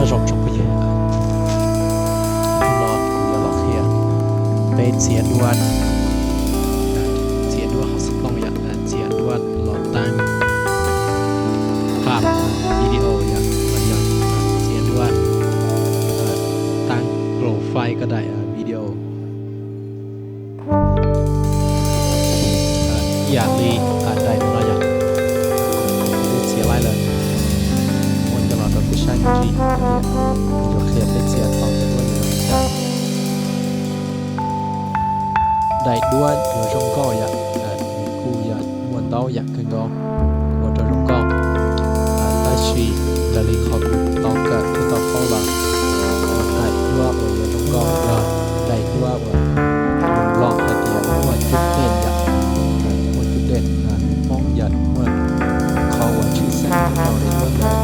Zoo tsoom phooj ywg, hnub no kuv yuav los qhia peb txiav duab, txiav duab hauv xov tooj yom, txiav duab los taab phaj video yom, los yog txiav duab taab profile koj daim video. Ib yam li daim no yog kuv twb txiav laib lawm, muab coj los rau peb saib me ntsis, yuav qhia peb txiav tau cov duab yuav zoo li cas. Daim duab yuav zoo nkauj yom, nws kuj yog muaj ntau yam kawg nkaus ua rau zoo nkauj. Tab sis raws li qhov kuv tau kawm thiab tau paub los, daim duab uas yuav zoo nkauj yog daim duab uas lus Nplog hais tias muaj cub dej yom, muaj cub dej, Hmoob yog muaj qhov uas tshwj xeeb nyob rau daim duab ntawd.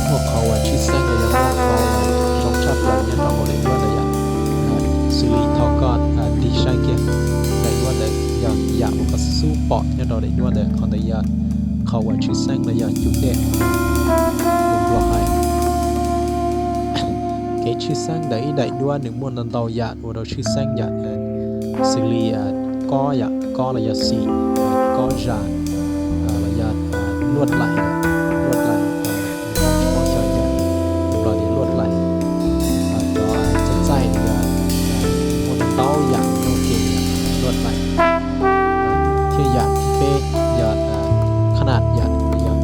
Muaj qhov uas tshwj xeeb los yog muaj qhov uas zoo tshaj plaws nyob rau hauv daim duab ntawd yom. Xws li thaum koj tig saib kiag daim duab ntawd yog yam uas koj xub xub pom nyob rau daim duab ntawd, qhov ntawd yog qhov uas tshwj xeeb los yog cub dej. Lus Nplog hais, kev tshwj xeeb ntawm ib daim duab nws muaj ntau ntau yam ua rau tshwj xeeb yom, xws li kob yom, kob los yog xim, kob zas, los yog luaj laim, luaj laim, Nplog tias luaj laim, cov txaij txaij yom, muaj ntau yam ua ke yom, luaj laim. Thiab yam thib peb yog qhab naj yom, yog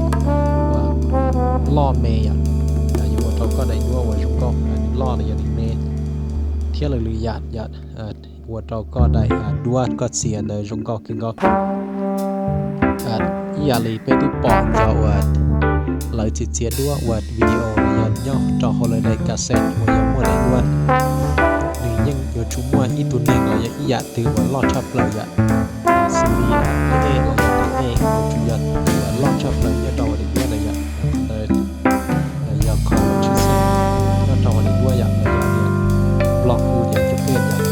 loj me yom, yuav ua rau koj daim duab uas zoo nkauj, nws loj los yog nws me, thiab lwm lwm yam yom, ua rau koj daim duab koj txiav ntawd zoo nkauj kawg nkaus. Ib yam li peb twb pom cov uas lawv txiav txiav duab ua video los yog nyob rau hauv lawv daim cassette uas yog muaj daim duab, nws yeej yuav tsum muaj ib tug neeg los yog ib yam twg uas loj tshaj plaws yom, xws li nej los yog nej yuav tsum yog tus uas loj tshaj plaws nyob rau hauv daim duab ntawd yom. Qhov ntawd yog qhov uas tshwj xeeb nyob rau hauv daim duab yom, los yog tias Nplog hu tias cub dej yom. Yog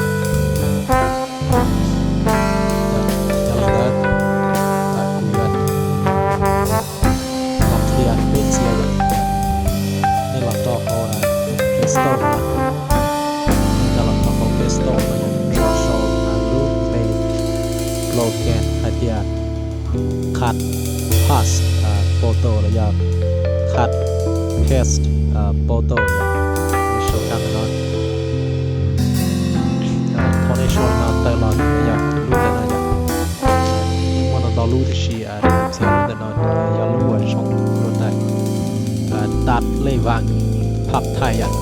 li ntawd, kuv yuav los qhia peb txiav yom. Nej los rau hauv Play Store no, nej los rau hauv Play Store no yog ntsuas sau lub npe program hais tias Cut Paste Photo los yog Cut Paste Photo, nej sau rau ntawm no. Thaum nej sau li no tawm los nws yog lub ntawm no yom. Muaj ntau ntau lub tiam sis txiav lub ntawm no yog lub uas zoo luaj ntawd. Tab lej vam phab thaij yom.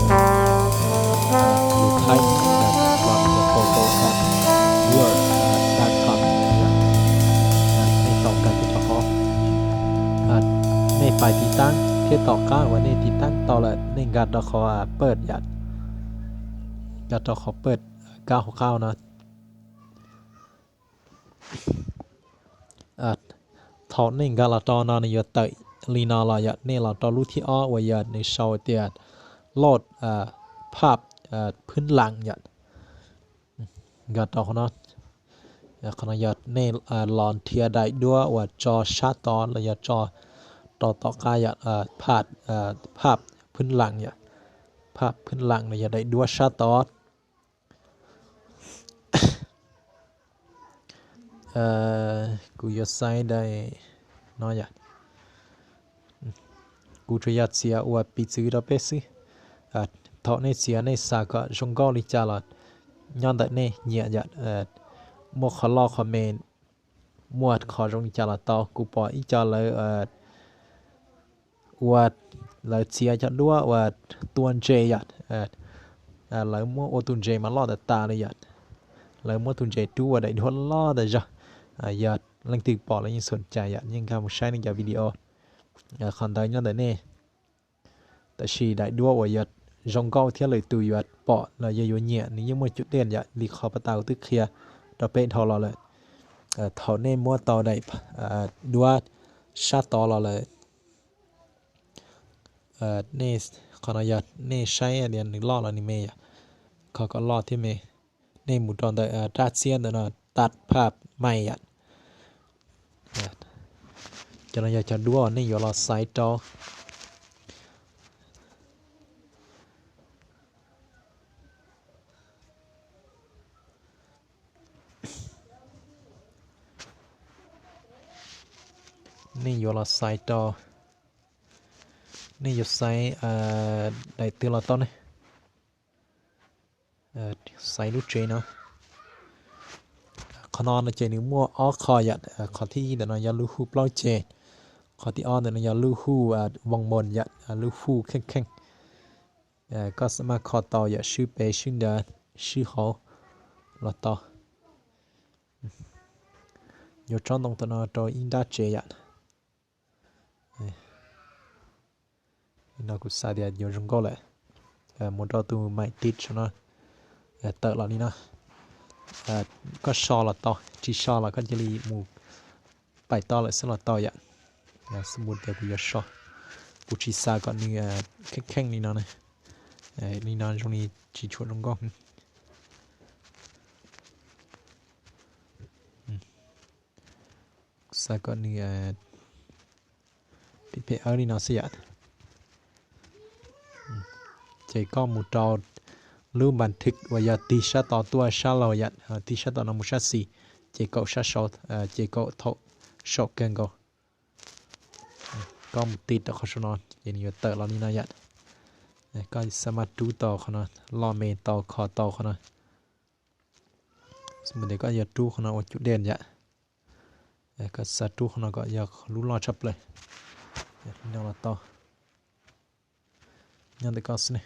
Lus Thaib los yog photo at word dot com. Nej tau nkag kiag rau qhov, nej pais tiv taab thiab tom qab uas nej tiv taab tau lawm nej nkag rau qhov pawj yom, nkag rau qhov pawj kab hauv qab no. Thaum nej nkag los rau no nws yuav tawm li no los yog nej los rau lub thib ob uas yog nws sau tias load phab phwb lam yom. Nkag rau qhov no, qhov no yog nej los nrhiav daim duab uas tso sab tod los yog tso rau tom qab yom, phab phwb lam yom, phab phwb lam los yog daim duab sab tod. Kuv yuav xaiv daim no yom. Kuv tsuas yog txiav ua piv txwv rau peb xwb. Thaum nej txiav nej xav kom zoo nkauj li cas los nyob ntawm nej nyiam yom. Muaj qhov loj qhov me, muaj qhov zoo li cas los tau. Kuv pom ib co lawv ua, lawv txiav cov duab uas tua ntses yom. Lawv muab ua tus ntses mas loj tas tas li yom. Lawv muab tus ntses rub ua daim duab loj tas zog. Yog leej twg pom los yeej xum cai yom, yeej nkag mus saib nej cov video. Qhov ntawd nyob ntawm nej. Tab sis daim duab uas yuav zoo nkauj thiab lwm tus yuav pom los yog yuav nyiam nws yeej muaj cum dej yom, li qhov pas tas kuv twb qhia rau peb dhau los lawm. Thaum nej muab tau daim duab sab tod los lawm, nej, qhov no yog nej saib tias nws loj los nws me yom. Qhov kom loj thiab me, nej mus rau ntawm rab txiab ntawm no, tab phab mai yom. Cov no yog cov duab uas nej yuav los xaiv rau. Nej yuav los xaiv rau, nej yuav xaiv daim twg los tau ne. Xaiv lub tsev no. Qhov no no ces nws muaj ob qho yom. Qhov thib ib ntawm no yog lub hu plaub ceg, qhov thib ob ntawm no yog lub hu voos moos yom, lub hu kheej kheej. Koj xav maj kho tau yom, swb pem swb nrad swb hauv los tau. Yuav tsob ntoo tam no rau ib nrab tsev yom. No kuv xav tias yuav zoo nkauj lawm. Mus rau tus maim tiv saum no, tawm los li no. Koj so los tau, tsis so los koj cia li mus paim tau lawm xwb los tau yom. Xwb mus tias kuv yuav so, kuv tsis xav kom nws kheej kheej li no ne. Li no zoo li tsis tshua zoo nkauj. Xav kom nws phem phem li no xwb yom. Ces koj mus rau lub npas thwv uas yog tig sab tod tuaj sab laug yom, tig sab tod no mus sab xis, ces kaum sab saud, ces kaum thaum saum kawg nkaus. Koj mus tig rau qhov saum no ces nws yuav tawm los li no yom. Koj xav maj rub tau qhov no, loj me tau kho tau qhov no. Xwb mus tias koj yuav rub qhov no ua cum dej yom. Koj xav rub qhov no kom yog lub loj tshaj plaws. Li no los tau. Nyob ntawm koj xwb ne.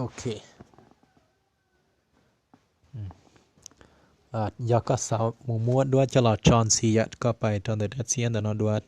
Ok. Yog koj xav mus muab duab coj los tso ntxiv yom, koj pais rau ntawm dab txiab ntawm no dua.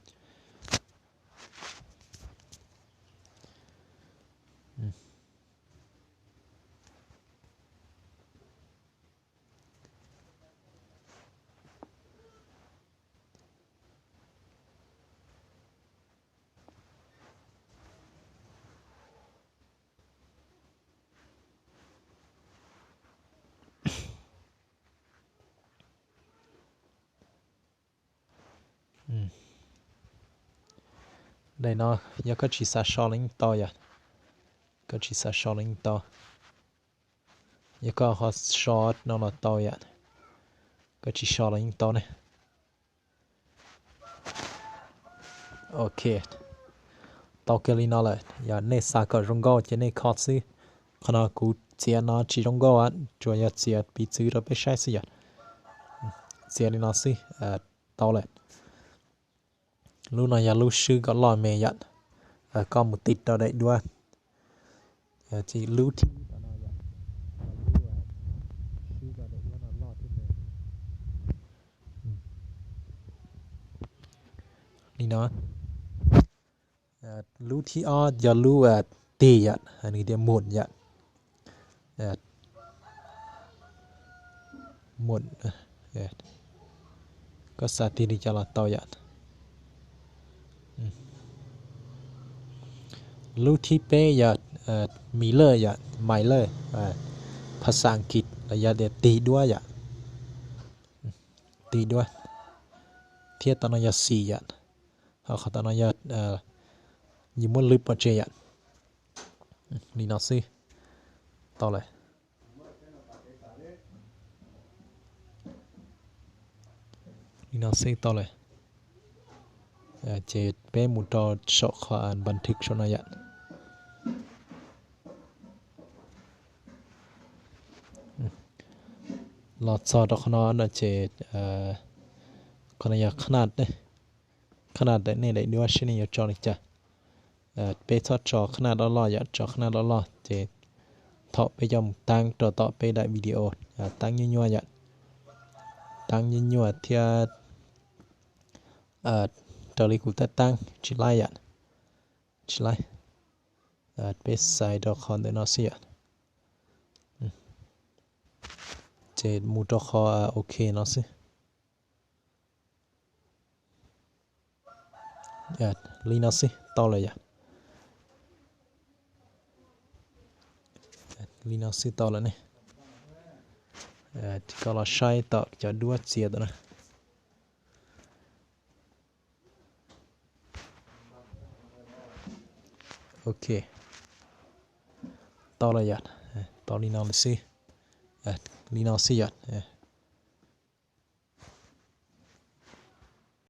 Daim no yog koj tsis xav so los yeej tau yom. Koj tsis xav so los yeej tau. Yog koj ho so no los tau yom. Koj tsis so los yeej tau ne. Ok, tau kiag li no lawm. Yog nej xav kom zoo nkauj ces nej kho xwb. Qhov no kuv txiav no tsis zoo nkauj, tsuas yog txiav piv txwv rau peb saib xwb yom. Txiav li no xwb, tau lawm. Lub no yog lub swb kom loj me yom. Koj mus tig rau daim duab. Ces lub thib ib no yog lub swb kom daim duab no loj thiab me. Li no. Lub thib ob yog lub tig yom, nws tias mus yom. Mus, koj xav tig li cas los tau yom. Lub thib peb yog mis lawj yom, mais lawj, phas xas Askiv los yog tias tig duab yom. Tig duab. Thiab tom no yog xis yom. Ho qhov tom no yog yus muab lwb pov tseg yom. Li no xwb tau lawm. Li no xwb tau lawm. Ces peb mus rau saum qhov npas thwv saum no yom. Los txog rau qhov no no ces qhov no yog qhab naj, qhab naj ntawm nej daim duab seb nej yuav tso li cas. Peb txhob tso qhab naj loj loj yom, tso qhab naj loj loj ces thaum peb coj mus taab rau tom peb daim video, taab nyuaj nyuaj yom, taab nyuaj nyuaj thiab raws li kuv tab taab tsis laib yom, tsis laib. Peb xaiv rau qhov ntawm no xwb yom. Ces mus rau qhov ok no xwb. Li no xwb tau lawm yom. Li no xwb tau lawm ne. Koj los saib tom cov duab txiav tom na. Ok. Tau lawm yom. Tau li no lawm xwb. Li no xwb yom.